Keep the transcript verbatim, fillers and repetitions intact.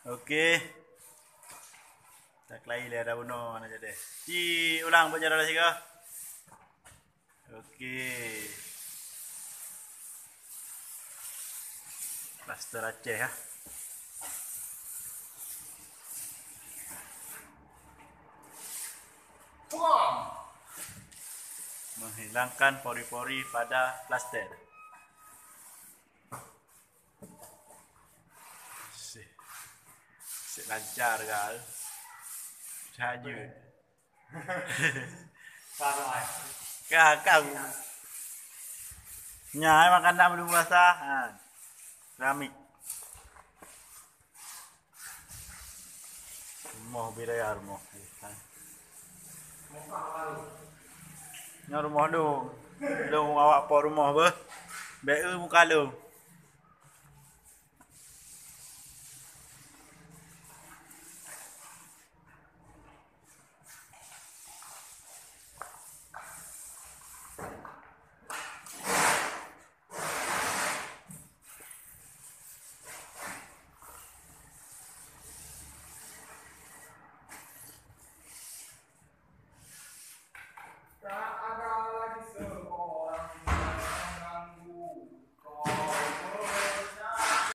Oke. Taklai lé ada bunoe na jadi. Ci ulang buet jaroe sigoe. Oke. Plaster Aceh ya. Menghilangkan pori-pori pada plaster. Sih. Sih lancar kan. Saja. Ka, ka. Nya, ai makan dah belum rasa. Ha. Keramik. Rumoh bidaya rumoh. Ha. Nya rumoh dong. Dong awak po rumoh beh. Beu muka dong.